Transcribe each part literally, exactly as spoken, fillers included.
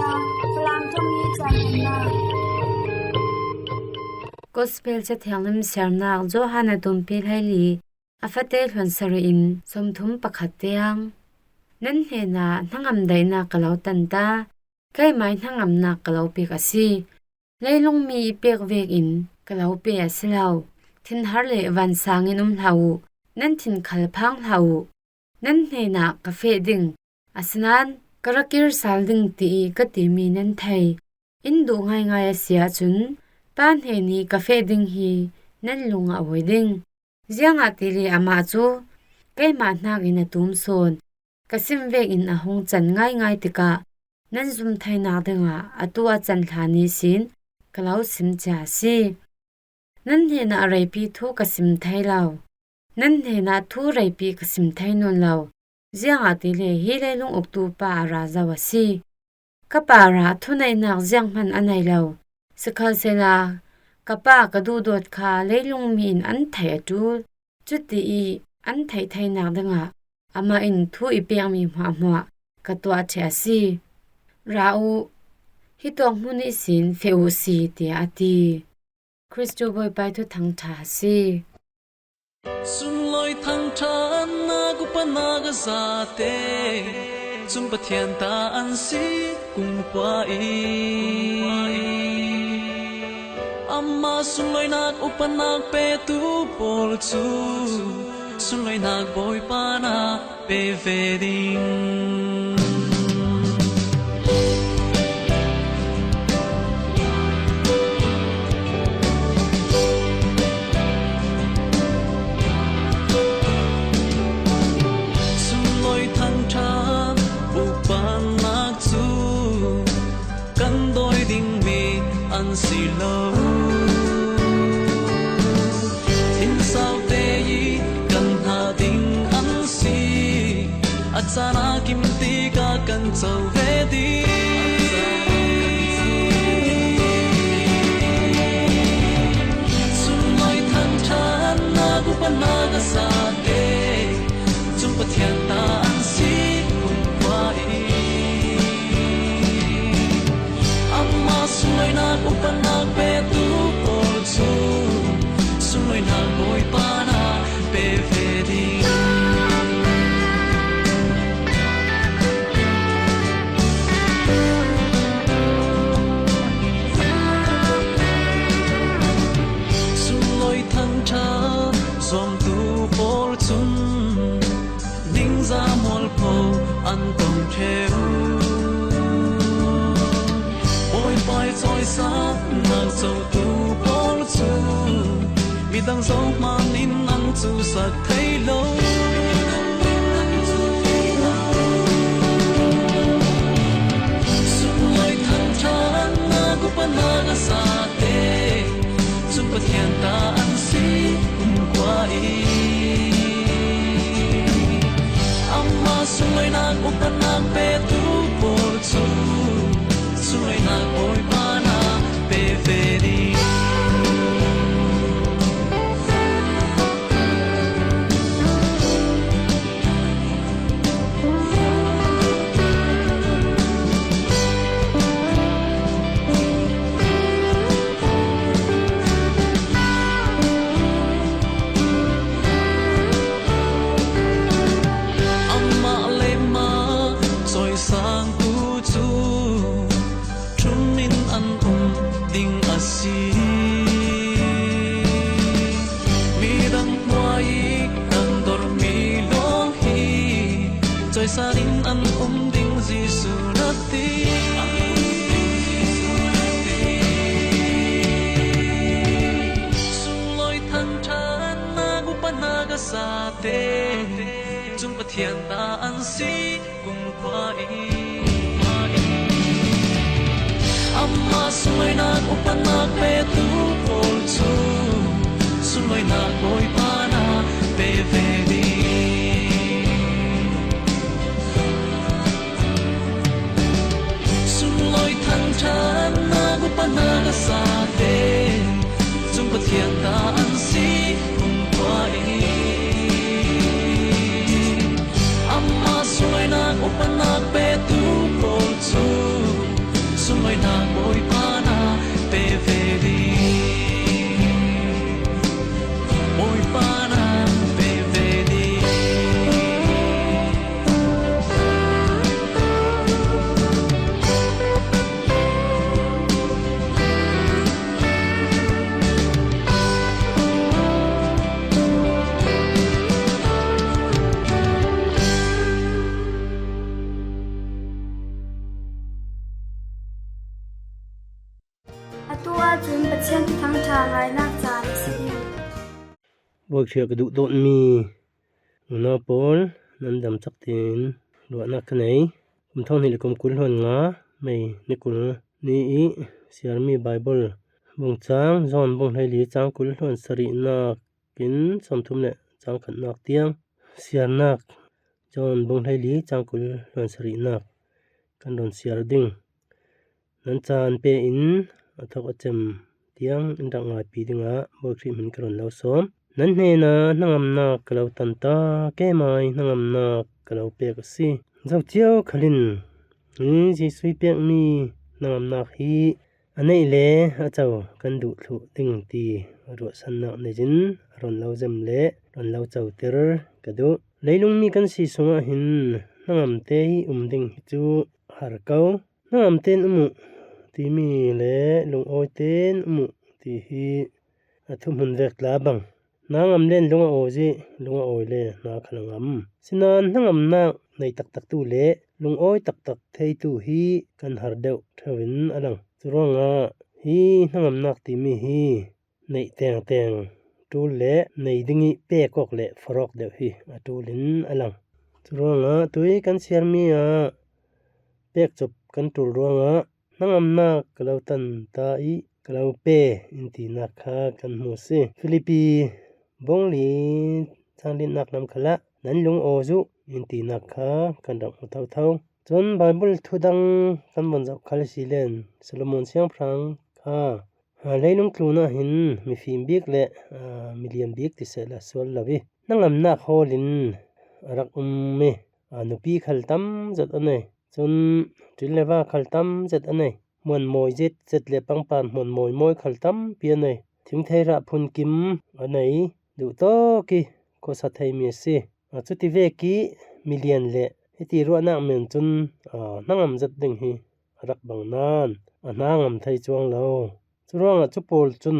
Falam ṭawngṭaina. Gospel Cathiang lim siarnak Johan a tumpi hleili, a fate hluan sarih in sawmthum pakhat tiang. Nan hnenah hnangam daihnak ka lo tan ta, keimah hnangamnak ka lo pek a si. Leilung mi i pek vekin ka lo pe a si lo. Thinhar le vansang in um hlah uh, nan thin khal phang hlah uh. Nan hnenah ka feh ding, asinain ka ra kir sal ding ti i ka timi nan thei. In duh ngaingai a si ahcun Pa hnen i ka feh ding hi nan lung a awi ding. Ziangahtile amah cu keimah hnakin a tum sawn. Ka sim vekin a hung can ngaingai tikah nan zum theinak dingah atu a can hlan ihsin ka lo sim cia a si. Nan hnenah reipi thu ka sim thei lo. Nan hnenah thu reipi ka sim thei nawn lo. Ziangahtile hi leilung uktu Pa a ra zo a si. Ka Pa rah thuneihnak zianghman a nei lo. Sikhalsehla ka Pa ka duhdawt kha leilung mi in an theih a ṭul. Cuti i an theih theinak dingah amah in thu i pekmi hmuahhmuah ka tuah ṭheh a si. Ra uh, hitawk hmun ihsin feh uh si, tiah a ti. Kristu Bawipa i thuthang ṭha a si. Sunlawi thangṭhatnak upanak a zate, cun Pathian ta an si kumkhua i. Amah sunlawinak upanak petu pawl cu sunlawinak Bawipa na pe ve ding. Sunlawi thangṭhat upanak cu kan dawi dingmi an si lo. Thinsau te i kan hna ding an si. A caan a kim tikah kan co ve ding. Sunlawi thangṭhatnak upanak a zate, cun Pathian ta an si kumkhua i. Amah sunlawinak upanak petu pawl cu sunlawinak Bawipa na pe ve ding. Sunlawi thangṭhat zuamtu pawl cun ningzah mualpho an tong ṭheu. Bawipa i cawisan nak cotu pawl cu midang zohman in an cuhsak thei lo. Sunlawi thangṭhatnak upanak a zate, cun Pathian ta an si kumkhua i. Amah sunlawinak upanak petu pawl cu sunlawinak Bawipa na pe ve ding. Amah le mah cawisangtu cu ṭhum in an um ding a si. Midang hmua i kan dorhmi lawng hi cawisan in an um ding Jesuh na ti. Sunlawi thangṭhatnak upanak a zate, cun Pathian ta an si kumkhua i. Amah sunlawinak upanak petu pawl cu sunlawinak Bawipa na pe ve ding. Sunlawi thangṭhatnak upanak a zate, cun Pathian ta an si kumkhua i. Amah sunlawinak upanak petu pawl cu Bawipa na pe ve ding. Bawipa na pe ve ding. A tu ahcun Pathian Thuthang ṭha ngainak caan a si ding. Buaikhiak a duhdawtmi unau pawl, nan dam cak tiin ruahnak ka nei. Kum thonghnih le kum kul hluan nga May ni kul ni i siarmi Baibal bungcang John bung hleili cang kul hluan sarihnak in sawmthum le cang khatnak tiang siarnak John bung hleili cang kul hluan sarihnak kan rawn siar ding. Nan caan pe in a thawk a cem tiang in rak ngaipi dingah Bawi Khrih hmin ka rawn lo sawm. Nan hnena hnangamnak ka lo tan ta, keimai hnangamnak ka lo pek a si. Zocio khalin hi Jesuh pekmi hnangamnak hi a neih le a co kan duh thluh ding ti ruahsannak neiin a rawn lo zem le rawn lo coter ka duh. Leilungmi kan si sungah hin hnangamte hi um ding hi cu har ko. Hnangamte in um uh timi le lungawite in um uh ti hi a thuhmun vek tla bang. Hna ngam len lung a awi zih, lung a awi le hna khal a ngam. Sinain hnangamnak nei taktaktu le lungawi taktak theitu hi kan har deuh ṭheuin a lang. Curuangah hi hnangamnak timi hi neih tengteng ṭul le nei ding i pek awk le forh awk deuh hi a ṭulin a lang. Curuangah tui kan siarmi ah pek cop kan ṭul ruangah hnangamnak ka lo tan ta i ka lo pe in tinak kha kan hmu a si. Filipi bung li cang linak lam khalah nan lungawi uh in tinak kha kan rak hmu thotho. Cun Baibal thu dang kan von zoh khal si len Solomon siangpahrang kha, aa, leilung tlunah hin mifim bik le, aa, milian bik ti sehla sual lo i hnangamnak hawlin a rak um i, aa, nupi khal tam zet a nei. Cun ṭil le va khal tam zet a nei. Hmuan mawi zet zet le pangpar hmuan mawi mawi khal tampi a nei. Thingthei rah phun kim a nei. Duhtawk i khuasa theimi a si. A cuti vek i milian le hiti ruahnak men cun, aa, hnangam zet ding hi a rak bang nain a hna ngam thei cuang lo. Curuangah cu pawl cun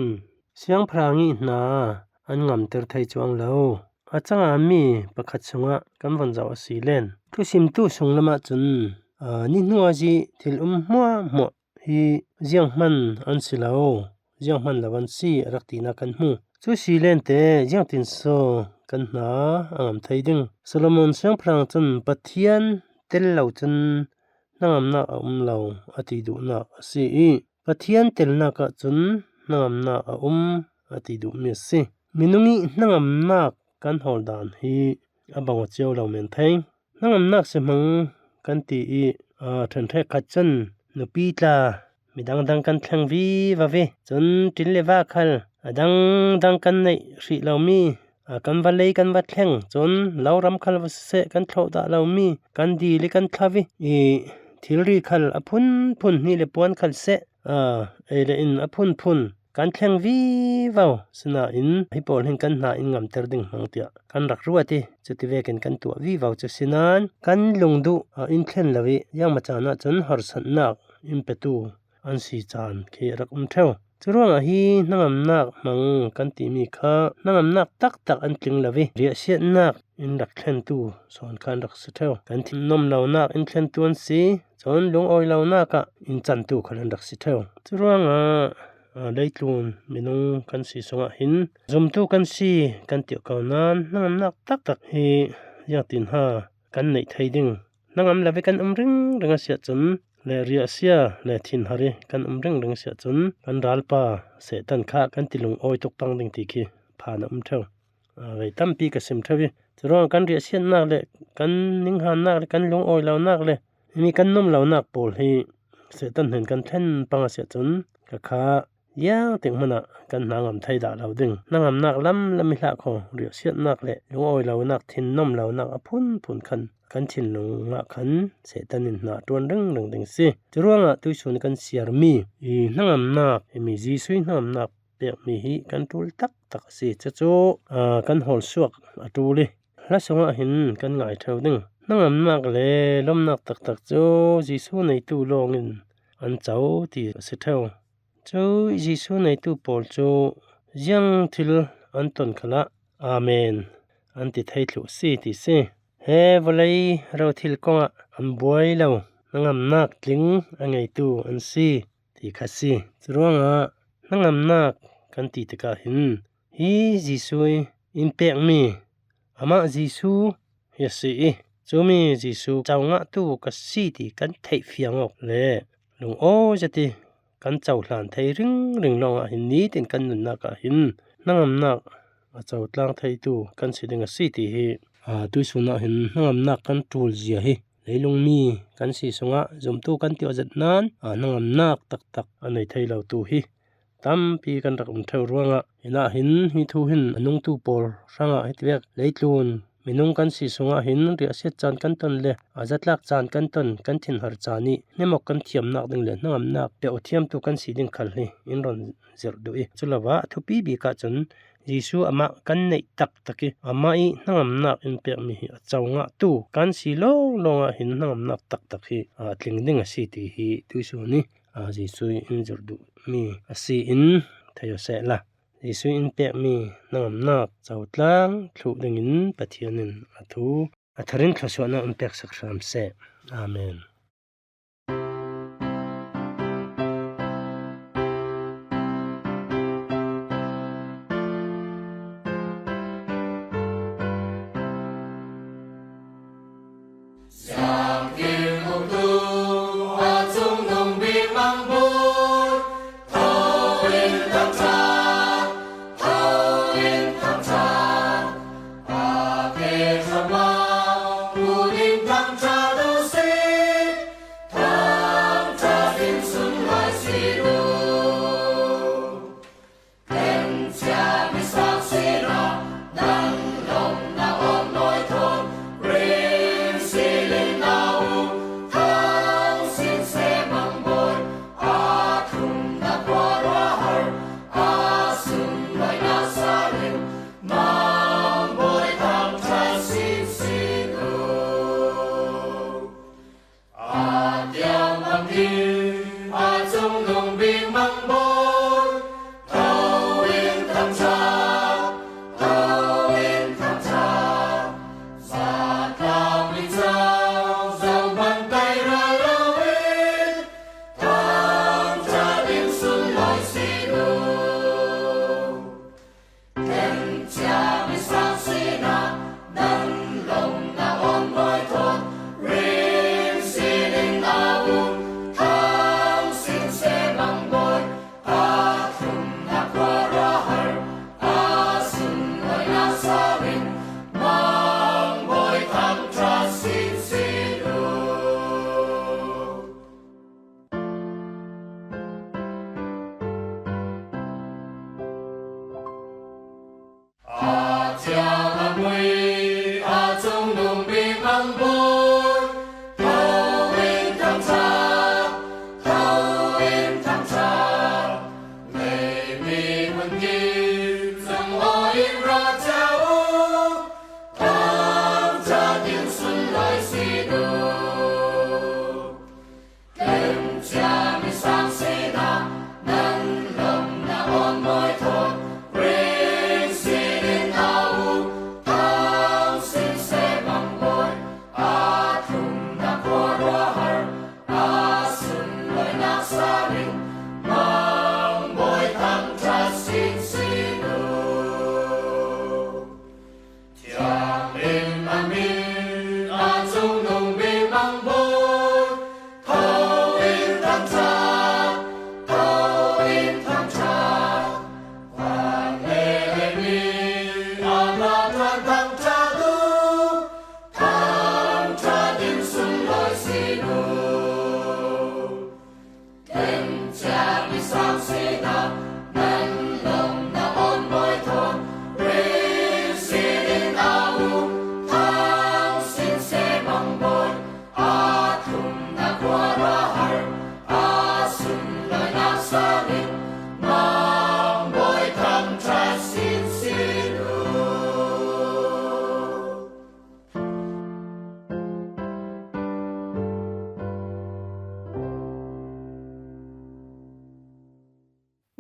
siangpahrang i hna an ngamter thei cuang lo. A cangami pakhat sungah kan von zoh a si len. Thusimtu sunglam ahcun, aa, ni hnuah zih thil um hmuahhmuah hi zianghman an si lo, zianghman lo an si a rak tinak kan hmu. Cu si lente ziangtin so kan hna a ngam thei ding? Solomon siangpahrang cun Pathian tel lo cun hnangamnak a um lo a ti duhnak a si i Pathian telnak ahcun hnangamnak a um a ti duhmi a si. Minung i hnangamnak kan hawl dan hi a bang aw cio lo men thei. Hnangamnak si hmang kan ti i, aa, ṭhenṭhek khat cun nupi tla midang dang kan thleng vivo i cun ṭil le va khal a dangdang kan neih hrih lomi, aa, kan va lei kan va thleng cun lo ram khal va siseh kan thlawh dah lomi kan dil i kan thlo i, i thilri khal a phunphun hnih le puan khal seh, aa, ei le in a phunphun kan thleng vivo. Sinain hi pawl hin kan hna in ngamter ding hmang tiah kan rak ruat i cuti vekin kan tuah vivo cu sinain kan lungduh a in thlen lo i ziangmah caan ahcun harsatnak in petu an si caan khi a rak um ṭheu. Curuangah hi hnangamnak hmang kan timi kha hnangamnak taktak an tling lo i riahsiatnak in rak thlentu sawn kha an rak si ṭheu. Kan thinnom lonak in thlentu an si, cun lungawi lonak ah in cantu khal an rak si ṭheu. Curuangah, aa, leitlun minung kan si sungah hin zumtu kan si kan ti ko nain hnangamnak taktak hi ziangtin ha kan neih thei ding? Hnangam lo i kan um ringring a si ahcun le riahsia le thinhar i kan um ringring a si ahcun kan ralpa Satan kha kan ti lungawi tuk pang ding ti khi phan a um ṭheu. Aa, vei tampi ka sim ṭheu i curuangah kan riahsiatnak le kan ninghannak le kan lungawi lonak le himi kan nom lonak pawl hi Satan hnen kan thlen pang a si ahcun ka kha ziangtik hmanah kan hna ngam thei dah lo ding. Hnangamnak lam lam i hlah kho riahsiatnak le lungawi lonak, thinnom lonak a phunphun khan kan thinlungah khan Satan in hna ṭuan ringring ding a si. Curuangah tuihsun kan siarmi i hnangamnak, himi Jesuh i hnangamnak pekmi hi kan ṭul taktak a si. Cucu, aa, kan hawlsuak a ṭul i hla sungah hin kan ngai ṭheu ding. Hnangamnak le lawmnak taktak cu Jesuh neitu lawngin an co ti a si ṭheu. Cu Jesuh neitu pawl cu ziang thil an ton khalah Amen an ti thei thluh a si ti si. He vawlei rothil kongah an buai lo hnangamnak tling a ngeitu an si ti kha si. Curuangah hnangamnak kan ti tikah hin hi Jesuh in pekmi amah Jesuh hi a si i, cumi Jesuh co ngahtu ka si ti kan theih fiang awk le lungawi zet i kan cohlan thei ringring lawngah hin nitin kan nunnak ah hin hnangamnak a cotlang theitu kan si ding a si ti hi, aa, tuihsun ah hin hnangamnak kan ṭul zia hi leilungmi kan si sungah zumtu kan ti aw zet nain, aa, hnangamnak taktak a nei thei lotu hi tampi kan rak um ṭheu ruangah, hinah hin hi thu hin a nungtu pawl hrangah hitivek leitlun minung kan si sungah hin riahsiat caan kan ton le a zatlak caan kan ton, kan thinhar caan i hnemawk kan thiamnak ding le hnangamnak peuh thiamtu kan si ding khal hi in rawn zirh duh i, culo ah a thupi bik ah cun Jesuh amah kan neih taktak i amah i hnangamnak in pekmi hi a co ngahtu kan si lawnglawng ah hin hnangamnak taktak hi a tling ding a si ti hi tuihsun i, aa, Jesuh in zirh duhmi a si in thei aw sehla. Jesuh in pekmi hnangamnak cotlang thluh dingin Pathian in a thu a tharin thluasuahnak in peksak hram seh. Amen.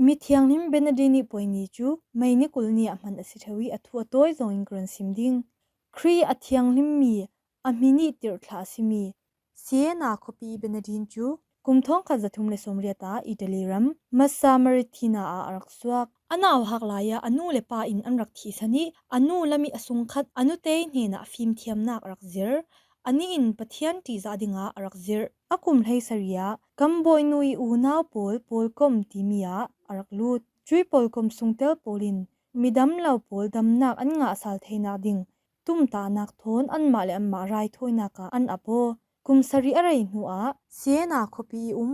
Mithianghlim Bernardine ih puai ni cu May ni kul ni ah hman a si ṭheu ih a thu a tawi zawngin ka run sim ding. Khrih a thianghlim mi, a hmin ih tirhthlah a simi Siena khuapi ih Bernardine cu kum thawngkhat zathum le sawmriat ah Italy ram Massa Marittima ah a rak suak. A nauhak lai ah a nu le pa in an rak thihsan ih a nu lam ih a sungkhat a nute ih hnenah fimthiamnak a rak zir. Anih in Pathian ṭihzah dingah a rak zirh. A kum hleisarih ah kan bawinu ih unau pawl pawlkom timi ah a rak lut. Cuih pawlkom sungtel pawl in midam lo pawl damnak an ngah sal theinak ding tumtahnak thawn anmah le anmah raithawinak ah an ap aw. Kum sarih a rei hnuah Siena khuapi ih um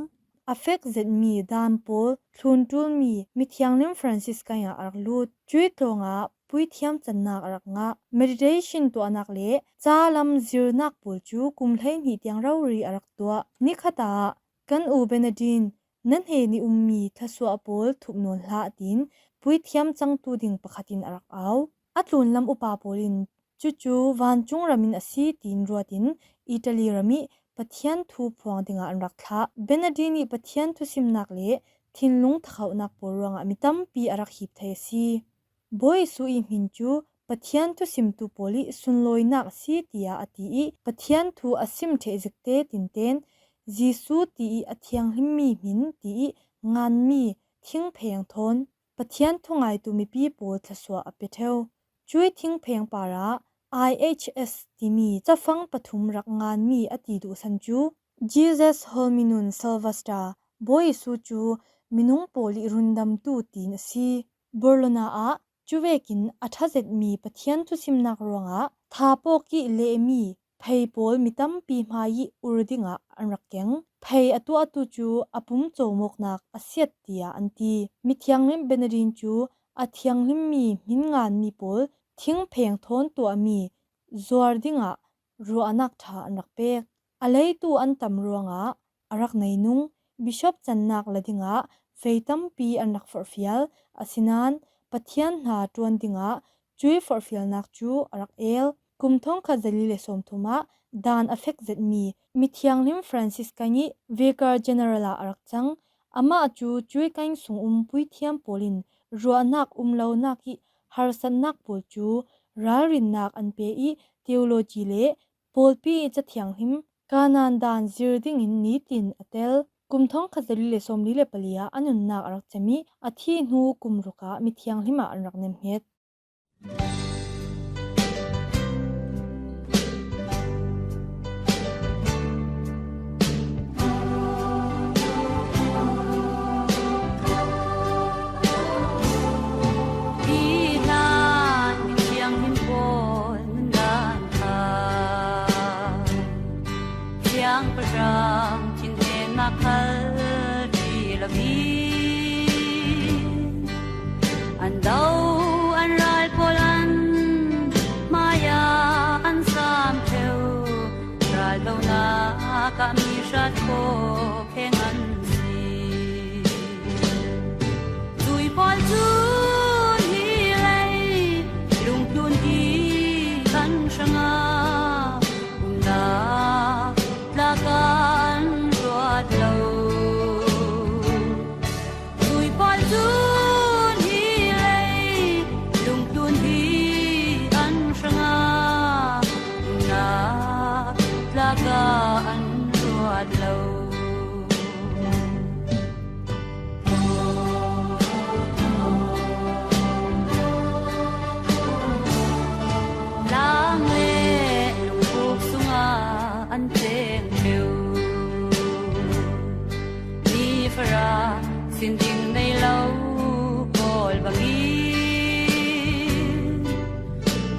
a fek zetmi dan pawl thlun ṭulmi mithianghlim Franciscan ah a rak lut. Cuih tlawngah puithiam cannak a rak ngah. Meditation tuahnak le ca lam zirnak pawl cu kum hleihnih tiang rori a rak tuah. Nikhat ah kan u Bernardine na hnen ih ummi thluasuah pawl thup nawn hlah tiin puithiam cangtu ding pakhat in a rak au. A tlunlam upa pawl in cucu vancung ram in a si tiin ruat in Italy ram ih Pathian thu phuang dingah an rak thlah. Bernardine ih Pathian thusimnak le thinlung thakhauhnak pawl ruangah mi tampi a rak hip thei a si. Bawi Jesuh ih hmin cu Pathian thusimtu pawl ih sunlawinak a si tiah a ti ih Pathian thu a sim ṭheh zikte tinten Jesuh ti ih a thianghlimmi hmin ti ih nganmi thingpheng thawn Pathian thungaitu mipi pawl thluasuah a pe ṭheu. Cuih thingpheng parah I H S timi cafang pathum rak nganmi a ti duhsan cu Jesus Hominum Salvator, Bawi Jesuh cu minung pawl ih rundamtu tiin a si. Barcelona ah cuvekin a ṭha zetmi Pathian thusimnak ruangah thapawk ih lehmi phei pawl mi tampi hmai ih ur dingah an rak keng. Phei a tuahtu cu a pum cawmawknak a siat tiah an ti. Mithianghlim Bernardine cu a thianghlimmi hmin nganmi pawl thingpheng thawn tuahmi zuar dingah ruahnak ṭha an rak pek. A leitu an tam ruangah a rak nei nung bishop cannak la dingah vei tampi an rak forhfial. Asinain Pathian hna ṭuan dingah cuih forhfialnak cu a rak el. Kum thawngkhat zali le sawmthum ah dan a fek zetmi mithianghlim Franciscan ih Vicar General ah a rak cang. Amah cu cuih kan sung um puithiam pawl in ruahnak um lonak ih harsatnak pawl cu ralrinnak an pe ih theology le pawlpi ih Cathianghlim Canon dan zir dingin nitin a tel. Kum thawngkhat zali le sawmli le pali ah a nunnak a rak cem ih a thih hnu kum ruk ah mithianghlim ah an rak nemhnget. Hi hlan mithianghlim pawl nundan kha siangpahrang thinhnemnak khal ṭi lo hi. An do an ral pawl an hmaiah an sam ṭheu, raldohnak ah mi hrat khawh kheng an si. Cuih pawl cun hi lei lungtlun hi an hrangah umnak tlakah an ruat lo. Cuih pawl cun hi lei lungtlun hi an hrangah umnak tlakah an ruat lo. Tlang le lungpuk sungah an teng ṭheu. Ni farah sin ding nei lo pawl bangin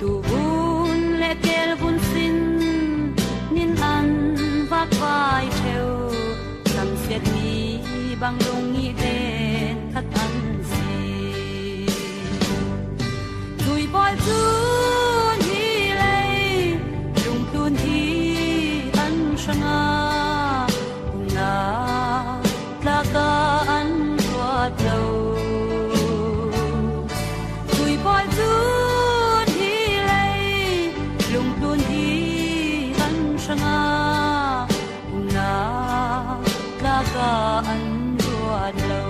tubun le tel vun sin nin an vak vai ṭheu. Samsiatmi bang lung ih den khat an si. Cuih pawl cun hi lei lungtlun hi an hrangah umnak tlakah an ruat lo. Cuih pawl cun hi lei lungtlun hi an hrangah umnak tlakah an ruat lo.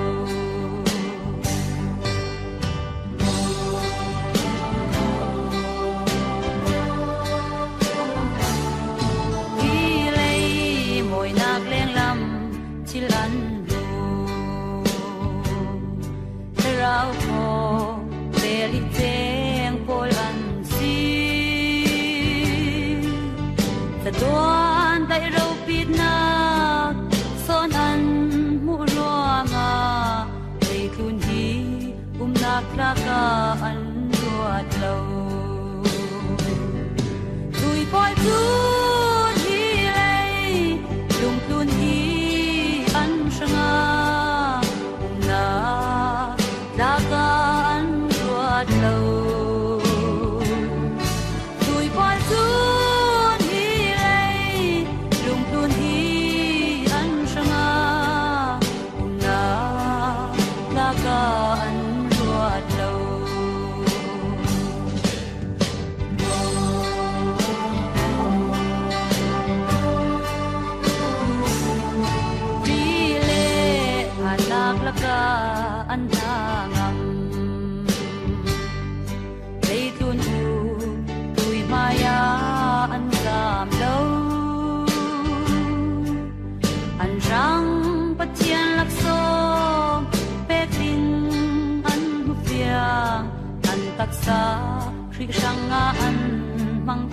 Tlaka an ruat lo. Tuipawl tun hi lei lungtlun hi an hranga umna tlaka an ruat lo. Tuipawl tun hi lei lungtlun hi an hranga umna tlaka an ruat lo. Pi le phatlak laka an hna ngam. Leitlun u tui hmaiah an zam lo. An hrang Pathian laksawng pek ding an hmufiang, an taksa Khrih hrangah an hmang